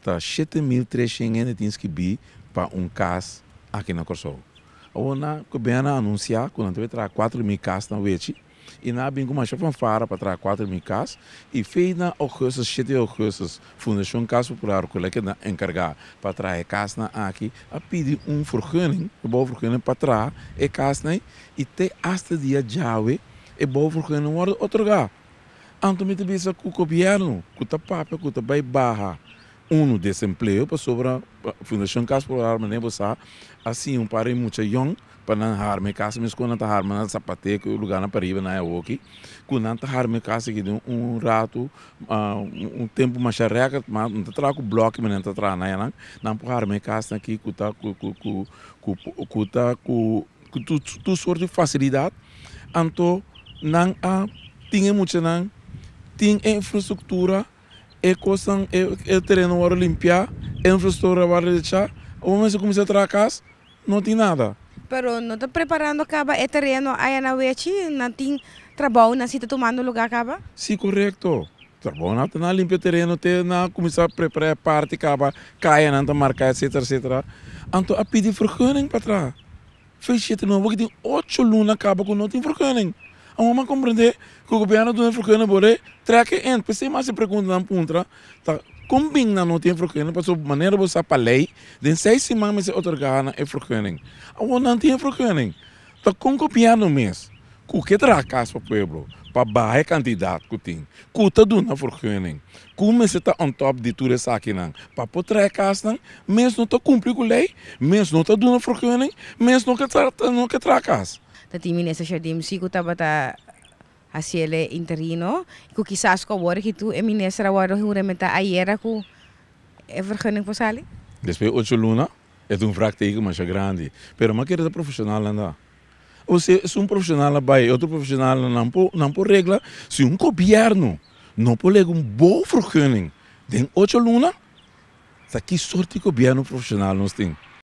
Ta 7300 hende tin skibí pa un kas aki na Kòrsou. Awor nan gobièrnu a anunsiá ku nan ta bai traha 4000 kas na Wechi i nan a bin ku masha fanfara pa traha 4000 kas i fei na ougùstus, 7 di ougùstus, Fundashon Kas Popular ku la keda enkargá pa traha e kasnan aki a pidi un vergunning, e bouwvergunning pa traha e kasnan i te asta dia djawe e bouwvergunning wòrdu otorgá. Anto mi ta bisa ku gobièrnu ku ta papia ku ta bai baha unu desempleo pasobra Fundashon Kas Popular manera bo sa a siña un par di mucha yòn pa nan harma e kas meskos nan ta harma nan zapate ku e lugarnan pariba nan awoki ku nan ta harma e kas aki den un ratu un tempu masha rèkòrt ma nan ta traha ku blòki manera nan ta traha nan ayanan nan por harma e kasnan aki ku ta ku ku ku ku ta ku Ku tur sort di fasilidat, anto nan a tin e muchanan, tin e infrastruktura, e kosnan, e tereno wòrdu limpiá, e infrastruktura wòrdu rechá, awor mester kuminsá traha kas, no tin nada. Pero no ta preparando kaba e tereno aya na Wechi? Nan tin trabounan si ta tumando lugá kaba? Sí, korekto. Trabounan ta nan limpia tereno te nan a kuminsá prepará e parti kaba, kayanan ta marká etsetera etsetera. Anto a pidi vergunning pa traha. Felicita no porque tin 8 luna caba cu no tin vergunning. Awor mi a comprende cu gobierno duna vergunning bo re trek e in. Pesey mas e pregunta nan puntra ta con bin nan no tin vergunning pasobra manera bo sa pa ley den 6 siman mester otorga nan e vergunning. Awor nan tin e vergunning. Ta con gobierno mes Ku ke traha kas pa pueblo pa baha e kantidat ku tin? Ku ta duna vergunning? Ku mester ta on top di tur esakinan pa por traha e kasnan? Mes no ta kumpli ku lei, mes no ta duna vergunning, mes no ke no ke traha kas. Ta tin minister Jardim si ku tabata hasiel e interino i ku kisas ku awor aki tur e minister a wòrdu huramentá ayera ku e vergunning por sali. Despues ocho luna e ta un vraagteken masha grandi, pero mi a kere ta profesional nan ta. Ose si un profesional a bai, otro profesional nan por nan por regla si un gobierno no por lega un bouwvergunning den ocho luna, ta ki sort di gobierno profesional nos tin?